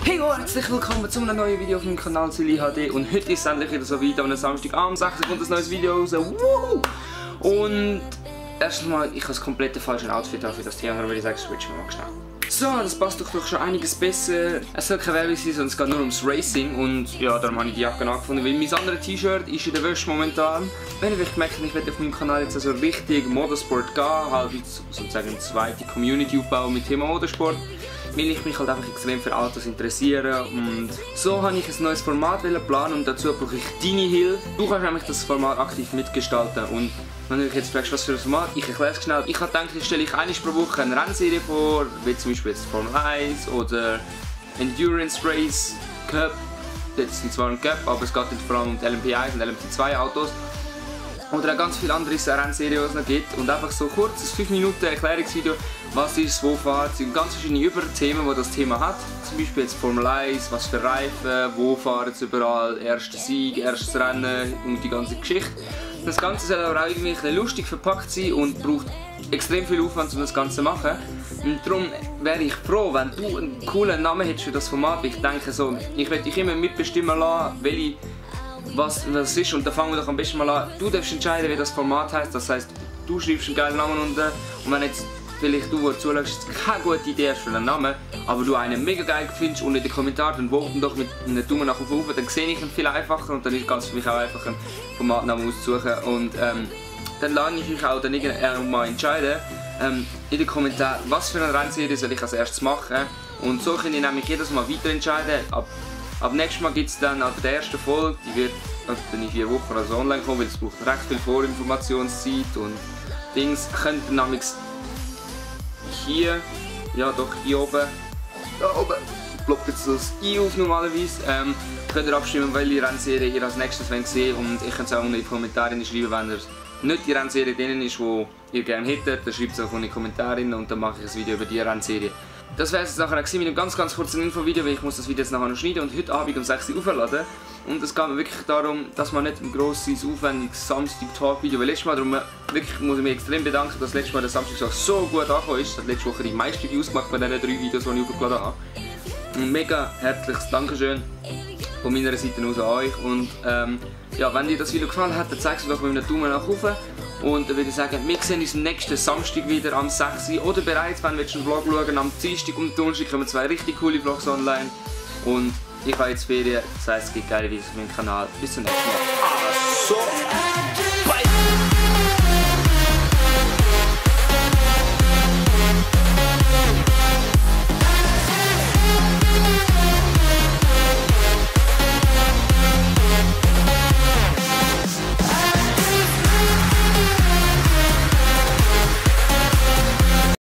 Hey und herzlich willkommen zu einem neuen Video auf meinem Kanal Silly HD. Und heute ist es endlich wieder so weit, am Samstag am 6. kommt ein neues Video raus. Und erstmal, ich habe das komplette falsche Outfit für das Thema, würde ich sagen, switchen wir mal schnell. So, das passt doch schon einiges besser. Es soll keine Werbung sein, sondern es geht nur ums Racing. Und ja, darum habe ich die Jacke angefunden, weil mein anderes T-Shirt ist in der Wäsche momentan. Wenn ihr vielleicht merkt, ich werde auf meinem Kanal jetzt also richtig Motorsport gehen, halt sozusagen eine zweite Community aufbauen mit Thema Motorsport. Weil ich mich halt einfach extrem für Autos interessiere, und so habe ich ein neues Format planen und dazu brauche ich deine Hilfe. Du kannst nämlich das Format aktiv mitgestalten. Und wenn du dich jetzt fragst, was für ein Format, ich erkläre es schnell. Ich habe gedacht, ich stelle einmal pro Woche eine Rennserie vor, wie zum Beispiel jetzt Formel 1 oder Endurance Race Cup. Das ist zwar ein Cup, aber es geht vor allem um die LMP1 und LMP2 Autos. Oder auch ganz viele andere Rennserien, die es noch gibt. Und einfach so kurzes 5 Minuten Erklärungsvideo, was ist es, wo fahrt es, und ganz verschiedene Überthemen, die das Thema hat. Zum Beispiel jetzt Formel 1, was für Reifen, wo fahren es überall, erster Sieg, erstes Rennen und die ganze Geschichte. Das Ganze soll aber auch irgendwie ein bisschen lustig verpackt sein und braucht extrem viel Aufwand, um das Ganze zu machen. Und darum wäre ich froh, wenn du einen coolen Namen hättest für das Format. Ich denke so, ich werde dich immer mitbestimmen lassen, welche was ist, und da fangen wir doch am besten mal an. Du darfst entscheiden, wie das Format heisst. Das heisst, du schreibst einen geilen Namen unten, und wenn jetzt vielleicht du, der zuschaust, keine gute Idee hast für einen Namen, aber du einen mega geil findest und in den Kommentaren voten doch mit einem Daumen nach oben, dann sehe ich ihn viel einfacher und dann ist es für mich auch einfach einen Formatnamen auszusuchen. Und dann lade ich euch auch dann irgendwann mal entscheiden in den Kommentaren, was für eine Rennserie soll ich als erstes machen, und so kann ich nämlich jedes Mal weiter entscheiden. Ab nächstes Mal gibt es dann ab der ersten Folge, die wird dann in 4 Wochen oder so online kommen, weil es braucht recht viel Vorinformationszeit und Dings. Könnt ihr nämlich hier, ja doch hier oben, da oben, ploppt jetzt das I auf normalerweise, könnt ihr abstimmen, welche Rennserie ihr als nächstes sehen wollt, und ich könnt es auch in die Kommentare schreiben, wenn ihr nicht die Rennserie drin ist, die ihr gerne hättet, dann schreibt es auch in die Kommentare und dann mache ich ein Video über die Rennserie. Das wäre es jetzt nachher mit einem ganz kurzen Infovideo, weil ich muss das Video jetzt nachher noch schneiden und heute Abend um 6 Uhr aufladen. Und es geht mir wirklich darum, dass man nicht ein grosses, aufwendiges Samstag-Talk-Video, weil letztes Mal darum, wirklich muss ich mich extrem bedanken, dass letztes Mal der Samstag so gut angekommen ist. Das hat letzte Woche die meisten Views gemacht bei diesen 3 Videos, die ich aufgeladen habe. Ein mega herzliches Dankeschön von meiner Seite aus an euch. Und ja, wenn dir das Video gefallen hat, dann zeig es doch mit einem Daumen nach oben. Und dann würde ich sagen, wir sehen uns nächsten Samstag wieder am 6 Uhr. Oder bereits, wenn wir jetzt einen Vlog schauen, am Dienstag und Donnerstag kommen 2 richtig coole Vlogs online. Und ich habe jetzt Ferien, das heisst, es gibt geile Videos auf meinem Kanal. Bis zum nächsten Mal.